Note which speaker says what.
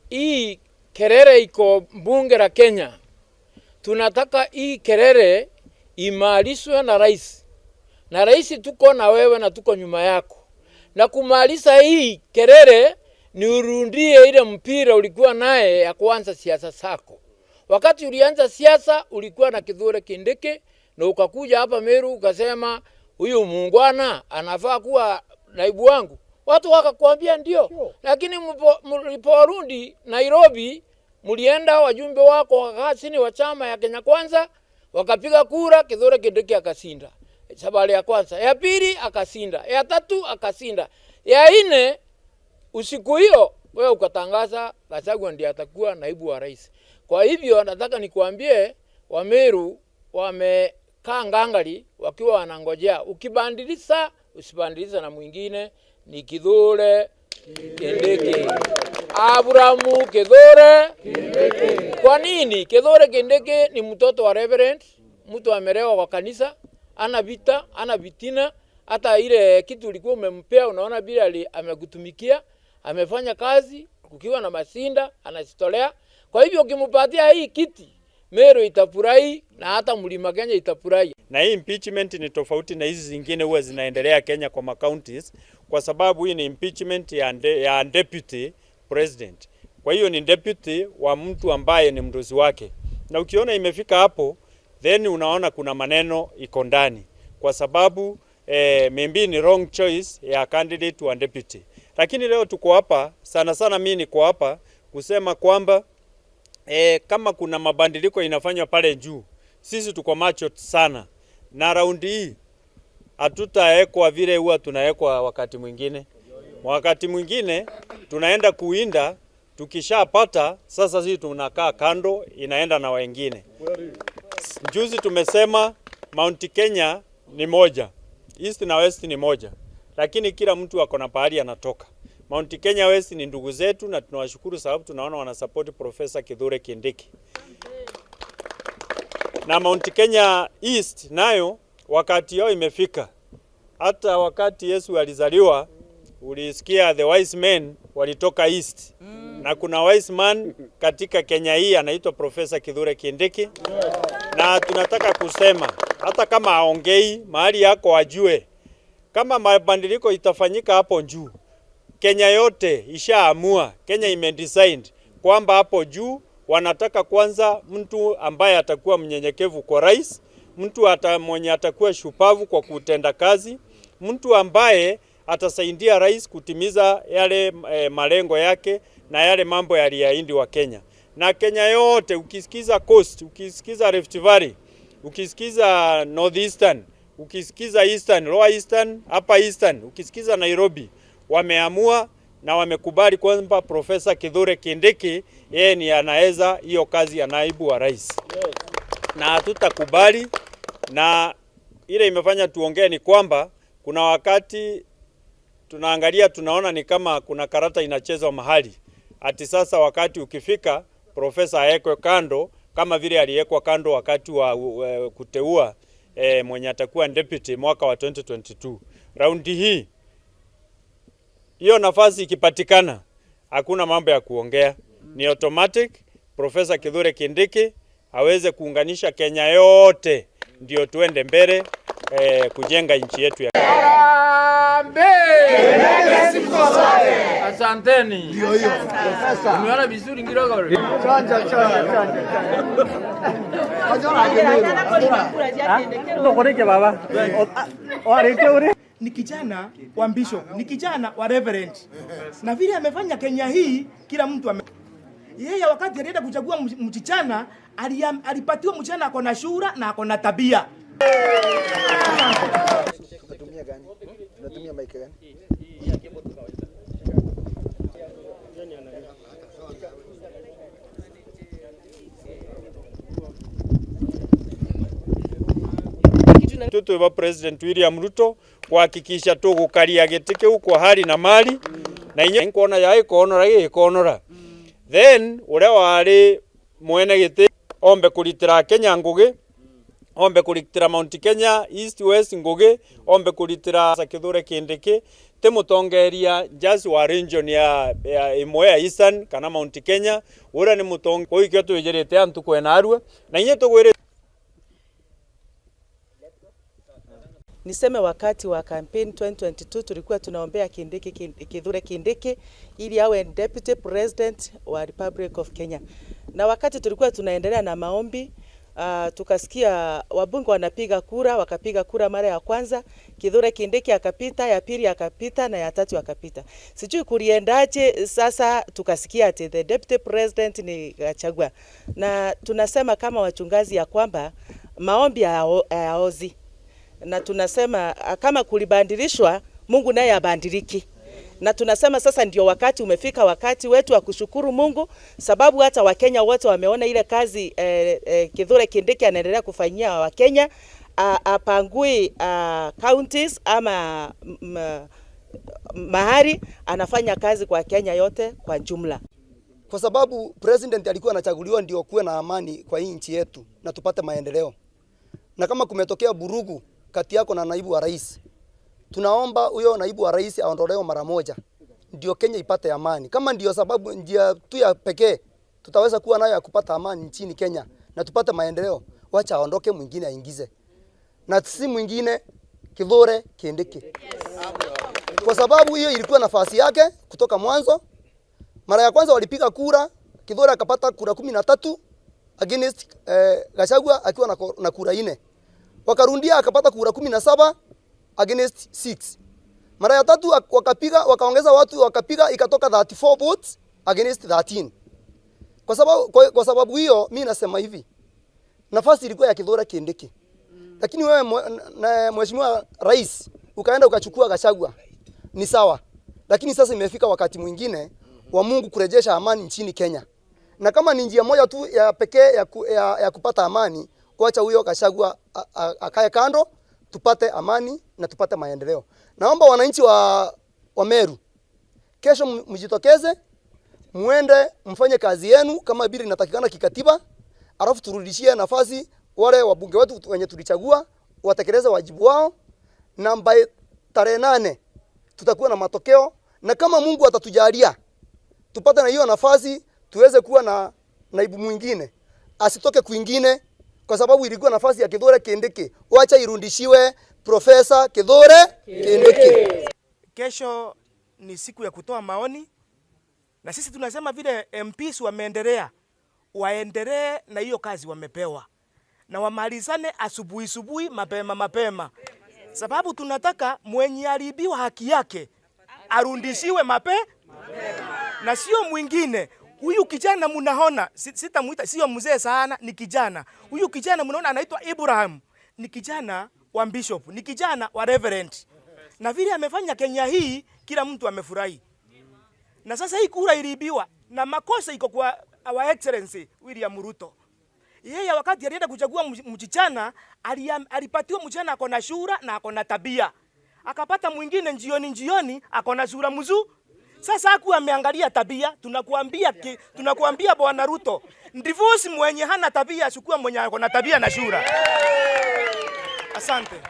Speaker 1: Hii kelele iko bunge la Kenya, tunataka hii kelele imalizwe na rais, na rais, tuko na wewe na tuko nyuma yako, na kumaliza hii kelele ni urundie ile mpira ulikuwa naye ya kuanza siasa zako. Wakati ulianza siasa ulikuwa na Kithure Kindiki na ukakuja hapa Meru ukasema huyu muungwana anafaa kuwa naibu wangu, watu wakakwambia ndio, lakini mliporudi Nairobi mlienda wajumbe wako wakakaa chini wa chama ya Kenya Kwanza wakapiga kura, Kithure Kindiki akashinda safari ya kwanza, ya pili akashinda, ya tatu akashinda, ya nne usiku hiyo wewe ukatangaza Gachagua ndiye atakuwa naibu wa rais. Kwa hivyo nataka nikuambie Wameru wamekaa ngangari wakiwa wanangojea, ukibadilisha usibadilisha na mwingine, ni Kithure Kindiki. Abrahamu Kithure Kindiki. Kwa nini Kithure Kindiki? Ni mtoto wa reverend, mtu amelewa kwa kanisa, ana vita, ana vitina, hata ile kitu ulikuwa umempea, unaona bila amekutumikia, amefanya kazi kukiwa na masinda, anajitolea. Kwa hivyo ukimpatia hii kiti, Meru itafurahi na hata Mlima Kenya itafurahi.
Speaker 2: Na hii impeachment ni tofauti na hizi zingine huwa zinaendelea Kenya kwa counties, kwa sababu hii ni impeachment ya deputy president. Kwa hiyo ni deputy wa mtu ambaye ni mdosi wake, na ukiona imefika hapo, then unaona kuna maneno iko ndani, kwa sababu maybe ni wrong choice ya candidate wa deputy. Lakini leo tuko hapa sana sana, mimi niko hapa kusema kwamba kama kuna mabadiliko inafanywa pale juu, sisi tuko macho sana, na raundi hii hatutaekwa vile huwa tunawekwa wakati mwingine. Wakati mwingine tunaenda kuinda, tukishapata sasa sisi tunakaa kando, inaenda na wengine. Juzi tumesema Mount Kenya ni moja, East na West ni moja, lakini kila mtu ako na pahali anatoka. Mount Kenya West ni ndugu zetu na tunawashukuru sababu tunaona wanasupport Professor Kithure Kindiki. Na Mount Kenya East nayo wakati yao imefika. Hata wakati Yesu alizaliwa ulisikia the wise men walitoka East. Na kuna wise man katika Kenya hii anaitwa Professor Kithure Kindiki. Na tunataka kusema hata kama aongei mahali yako ajue kama mabadiliko itafanyika hapo juu, Kenya yote ishaamua, Kenya imedecide kwamba hapo juu wanataka kwanza mtu ambaye atakuwa mnyenyekevu kwa rais, mtu mwenye atakuwa shupavu kwa kutenda kazi, mtu ambaye atasaidia rais kutimiza yale malengo yake na yale mambo yaliyoahidi wa Kenya. Na Kenya yote ukisikiza Coast, ukisikiza Rift Valley, ukisikiza Northeastern, ukisikiza Eastern, Lower Eastern, Upper Eastern, ukisikiza Nairobi, wameamua na wamekubali kwamba Profesa Kithure Kindiki yeye ni anaweza hiyo kazi ya naibu wa rais, na hatutakubali. Na ile imefanya tuongee ni kwamba kuna wakati tunaangalia tunaona ni kama kuna karata inachezwa mahali, ati sasa wakati ukifika profesa awekwe kando kama vile aliwekwa kando wakati wa kuteua mwenye atakuwa deputy mwaka wa 2022. Raundi hii hiyo nafasi ikipatikana, hakuna mambo ya kuongea, ni automatic Profesa Kithure Kindiki aweze kuunganisha Kenya yote, ndio tuende mbele kujenga nchi yetu ya
Speaker 1: Harambee! Asanteni. Ndio hiyo. Umeona vizuri kidogo.
Speaker 3: Chanja chanja chanja.
Speaker 4: Ni kijana wa bishop, ni kijana wa reverend. Na vile amefanya Kenya hii, kila mtu ame yeye wakati alienda kuchagua msichana, alipatiwa msichana ako na shura na ako na tabia.
Speaker 3: Tunatumia gani? Tunatumia mic gani?
Speaker 2: Tutu wa President William Ruto kuhakikisha tugukaria giti kiu kwa hali na mali na inya nkuona ya ikonora gikonora, then uria wari mwene giti ombe kuritira Kenya ngugi, ombe kuritira Mount Kenya East West ngugi, ombe kuritira Kithure Kindiki. Ti mutongeria just wa region ya imwe ya Eastern kana Mount Kenya, ura ni mutongo kwa ikio twijirite antu kwena arua na inye tugwire.
Speaker 5: Niseme wakati wa campaign 2022 tulikuwa tunaombea Kindiki, Kithure Kindiki ili awe deputy president wa Republic of Kenya. Na wakati tulikuwa tunaendelea na maombi, tukasikia wabunge wanapiga kura, wakapiga kura mara ya kwanza, Kithure Kindiki akapita, ya pili akapita na ya tatu akapita. Sijui kuliendaje, sasa tukasikia ati the deputy president ni Gachagua. Na tunasema kama wachungaji ya kwamba maombi hayaozi, na tunasema kama kulibadilishwa, Mungu naye abadiliki. Na tunasema sasa ndio wakati umefika, wakati wetu wa kushukuru Mungu, sababu hata Wakenya wote wameona ile kazi Kithure Kindiki anaendelea kufanyia Wakenya. Apangui counties ama mahali, anafanya kazi kwa Kenya yote kwa jumla.
Speaker 3: Kwa sababu president alikuwa anachaguliwa ndio kuwe na amani kwa hii nchi yetu na tupate maendeleo. Na kama kumetokea burugu kati yako na naibu wa rais, tunaomba huyo naibu wa rais aondolewe mara moja ndio Kenya ipate amani. Kama ndio sababu njia tu ya pekee tutaweza kuwa nayo ya kupata amani nchini Kenya na tupate maendeleo, wacha aondoke, mwingine aingize, na si mwingine Kithure Kindiki, kwa sababu hiyo ilikuwa nafasi yake kutoka mwanzo. Mara ya kwanza walipiga kura, Kithure akapata kura 13 against Gachagua akiwa na kura 4. Wakarundia akapata kura 17 against 6. Mara ya tatu wakapiga, wakaongeza watu wakapiga, ikatoka 34 votes against 13. Kwa sababu hiyo mimi nasema hivi, nafasi ilikuwa ya Kithure Kindiki. Lakini wewe Mheshimiwa Rais ukaenda ukachukua Gachagua, ni sawa. Lakini sasa imefika wakati mwingine wa Mungu kurejesha amani nchini Kenya. Na kama ni njia moja tu ya pekee ya kupata amani, kuacha huyo Gachagua akae kando, tupate amani na tupate maendeleo. Naomba wananchi wa Meru kesho mjitokeze, muende mfanye kazi yenu kama vile inatakikana kikatiba, alafu turudishie nafasi wale wabunge wetu wenye tulichagua watekeleze wajibu wao, na by tarehe 8 tutakuwa na matokeo, na kama Mungu atatujalia tupate na hiyo nafasi tuweze kuwa na naibu mwingine asitoke kwingine, kwa sababu ilikuwa nafasi ya Kithure Kindiki, wacha irudishiwe Profesa Kithure Kindiki.
Speaker 4: Kesho ni siku ya kutoa maoni, na sisi tunasema vile MPs wameendelea, waendelee na hiyo kazi wamepewa, na wamalizane asubuhi subuhi, mapema mapema, sababu tunataka mwenye aliibiwa haki yake arudishiwe na sio mwingine. Huyu kijana mnaona, sitamuita, sio mzee sana, ni kijana. Huyu kijana mnaona anaitwa Ibrahim, ni kijana wa bishop, ni kijana wa reverend. Na vile amefanya Kenya hii, kila mtu amefurahi. Na sasa hii kura iliibiwa na makosa iko kwa Our Excellency William Ruto. Yeye wakati alienda kuchagua mchichana, alipatiwa mchichana ako na shura na ako na tabia. Akapata mwingine njioni njioni ako na shura mzuri. Sasa hakuwa ameangalia tabia. Tunakuambia Bwana Ruto, divorce mwenye hana tabia, chukua mwenye ako na tabia na shura. Asante.